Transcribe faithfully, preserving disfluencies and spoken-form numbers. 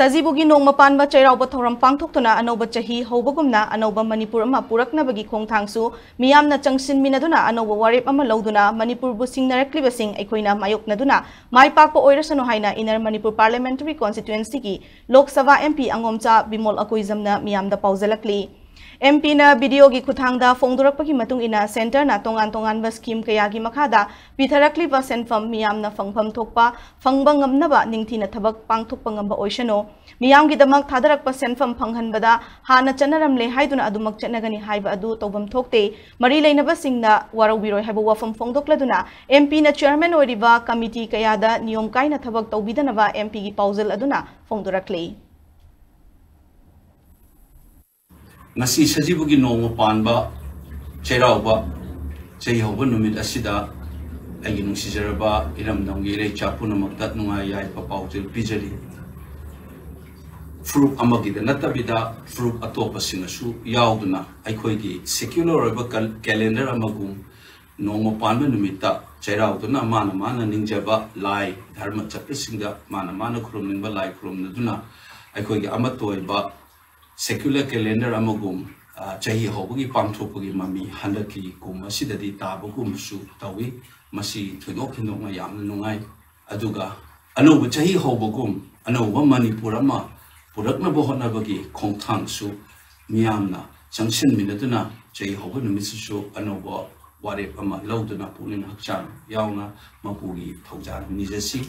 ꯁꯖꯤꯕꯨꯒꯤ ꯅꯣꯡꯃ ꯄꯥꯟꯕ ꯆꯩꯔꯥꯎꯕ ꯊꯧꯔꯝ ꯄꯥꯡꯊꯣꯛꯇꯨꯅ ꯑꯅꯧꯕ ꯆꯍꯤ ꯍꯧꯕꯒꯨꯝꯅ ꯑꯅꯧꯕ ꯃꯅꯤꯄꯨꯔ ꯑꯃ ꯄꯨꯔꯛꯅꯕꯒꯤ ꯈꯣꯡꯊꯥꯡꯁꯨ ꯃꯤꯌꯥꯝꯅ ꯆꯪꯁꯤꯟꯃꯤꯟꯅꯗꯨꯅ ꯑꯅꯧꯕ ꯋꯥꯔꯦꯞ ꯑꯃ ꯂꯧꯗꯨꯅ ꯃꯅꯤꯄꯨꯔꯕꯨ ꯁꯤꯡꯅꯔꯛꯂꯤꯕꯁꯤꯡ ꯑꯩꯈꯣꯏꯅ ꯃꯥꯌꯣꯛꯅꯗꯨꯅ ꯃꯥꯏ ꯄꯥꯛꯄ ꯑꯣꯏꯔꯁꯅꯨ ꯍꯥꯏꯅ inner Manipur parliamentary ꯀꯣꯟꯁꯇꯤꯇ꯭ꯋꯦꯟꯁꯤꯒꯤ Lok Sabha M P ꯑꯉꯣꯝꯆꯥ Bimol ꯑꯀꯣꯏꯖꯝꯅ ꯃꯤꯌꯥꯝꯗ ꯄꯥꯎꯖꯦꯜꯂꯛꯂꯤ꯫ ꯑꯦꯝ ꯄꯤꯅ ꯕꯤ ꯗꯤ ꯑꯣꯒꯤ ꯈꯨꯠꯊꯥꯡꯗ ꯐꯣꯡꯗꯣꯔꯛꯄꯒꯤ ꯃꯇꯨꯡ ꯏꯟꯅ ꯁꯦꯟꯇꯔꯅ ꯇꯣꯉꯥꯟ ꯇꯣꯉꯥꯟꯕ ꯁ꯭ꯀꯤꯝ ꯀꯌꯥꯒꯤ ꯃꯈꯥꯗ ꯄꯤꯊꯔꯛꯂꯤꯕ ꯁꯦꯟꯐꯝ ꯃꯤꯌꯥꯝꯅ ꯐꯪꯐꯝ ꯊꯣꯛꯄ ꯐꯪꯕ ꯉꯝꯅꯕ ꯅꯤꯡꯊꯤꯅ ꯊꯕꯛ ꯄꯥꯡꯊꯣꯛꯄ ꯉꯝꯕ ꯑꯣꯏꯁꯅꯨ꯫ ꯃꯤꯌꯥꯝꯒꯤꯗꯃꯛ ꯊꯥꯗꯔꯛꯄ ꯁꯦꯟꯐꯝ ꯐꯪꯍꯟꯕꯗ ꯍꯥꯟꯅ ꯆꯠꯅꯔꯝꯂꯦ ꯍꯥꯏꯗꯨꯅ ꯑꯗꯨꯃꯛ ꯆꯠꯅꯒꯅꯤ ꯍꯥꯏꯕ ꯑꯗꯨ ꯇꯧꯐꯝ ꯊꯣꯛꯇꯦ꯫ ꯃꯔꯤ ꯂꯩꯅꯕꯁꯤꯡꯅ ꯋꯥꯔꯧꯕꯤꯔꯣꯏ ꯍꯥꯏꯕ ꯋꯥꯐꯝ ꯐꯣꯡꯗꯣꯛꯂꯗꯨꯅ ꯑꯦꯝ ꯄꯤꯅ ꯆꯤꯌꯔꯃꯦꯟ ꯑꯣꯏꯔꯤꯕ ꯀꯃꯤꯇꯤ ꯀꯌꯥꯗ ꯅꯤꯌꯣꯝ ꯀꯥꯏꯅ ꯊꯕꯛ ꯇꯧꯕꯤꯗꯅꯕ ꯑꯦꯝ ꯄꯤꯒꯤ ꯄꯥꯎꯖꯦꯜ ꯑꯗꯨꯅ ꯐꯣꯡꯗꯣꯔꯛꯂꯤ꯫ ꯉꯁꯤ ꯁꯖꯤꯕꯨꯒꯤ ꯅꯣꯡꯃ ꯄꯥꯟꯕ ꯆꯩꯔꯥꯎꯕ ꯆꯍꯤ ꯍꯧꯕ ꯅꯨꯃꯤꯠ ꯑꯁꯤꯗ ꯑꯩꯒꯤ ꯅꯨꯡꯁꯤꯖꯔꯕ ꯏꯔꯝꯗꯝꯒꯤ ꯏꯔꯩꯆꯥ ꯄꯨꯝꯅꯃꯛꯇ ꯅꯨꯡꯉꯥꯏ ꯌꯥꯏꯐ ꯄꯥꯎꯖꯦꯜ ꯄꯤꯖꯔꯤ꯫ ꯐꯨꯔꯨꯞ ꯑꯃꯒꯤꯗ ꯅꯠꯇꯕꯤꯗ ꯐꯨꯔꯨꯞ ꯑꯇꯣꯞꯄꯁꯤꯡꯅꯁꯨ ꯌꯥꯎꯗꯨꯅ ꯑꯩꯈꯣꯏꯒꯤ ꯁꯦꯀ꯭ꯌꯨꯂꯔ ꯑꯣꯏꯕ ꯀꯦꯂꯦꯟꯗꯔ ꯑꯃꯒꯨꯝ ꯅꯣꯡꯃ ꯄꯥꯟꯕ ꯅꯨꯃꯤꯠꯇ ꯆꯩꯔꯥꯎꯗꯨꯅ ꯃꯥꯅ ꯃꯥꯅ ꯅꯤꯡꯖꯕ ꯂꯥꯏ ꯙꯔꯃ ꯆꯠꯄꯁꯤꯡꯗ ꯃꯥꯅ ꯃꯥꯅ ꯈꯨꯔꯨꯝꯅꯤꯡꯕ ꯂꯥꯏ ꯈꯨꯔꯨꯝꯅꯗꯨꯅ ꯑꯩꯈꯣꯏꯒꯤ ꯑꯃꯠꯇ ꯑꯣꯏꯕ ꯁꯦꯀ꯭ꯌꯨꯂꯔ ꯀꯦꯂꯦꯟꯗꯔ ꯑꯃꯒꯨꯝ, ꯑ, ꯆꯍꯤ ꯍꯧꯕꯒꯤ ꯄꯥꯡꯊꯣꯛꯄꯒꯤ ꯃꯃꯤ ꯍꯟꯗꯛꯀꯤ ꯀꯨꯝ ꯑꯁꯤꯗꯗꯤ ꯇꯥꯕꯒꯨꯝꯁꯨ ꯇꯧꯏ꯫ ꯃꯁꯤ ꯊꯣꯏꯗꯣꯛ ꯍꯦꯟꯗꯣꯛꯅ ꯌꯥꯝꯅ ꯅꯨꯡꯉꯥꯏ꯫ ꯑꯗꯨꯒ ꯑꯅꯧꯕ ꯆꯍꯤ ꯍꯧꯕꯒꯨꯝ ꯑꯅꯧꯕ ꯃꯅꯤꯄꯨꯔ ꯑꯃ ꯄꯨꯔꯛꯅꯕ ꯍꯣꯠꯅꯕꯒꯤ ꯈꯣꯡꯊꯥꯡꯁꯨ ꯃꯤꯌꯥꯝꯅ ꯆꯪꯁꯤꯟꯃꯤꯟꯅꯗꯨꯅ ꯆꯍꯤ ꯍꯧꯕ ꯅꯨꯃꯤꯠꯁꯤꯁꯨ ꯑꯅꯧꯕ ꯋꯥꯔꯦꯞ ꯑꯃ ꯂꯧꯗꯨꯅ ꯄꯨꯛꯅꯤꯡ ꯍꯛꯆꯥꯡ ꯌꯥꯎꯅ ꯃꯄꯨꯒꯤ ꯊꯧꯖꯥꯜ ꯅꯤꯖꯁꯤ꯫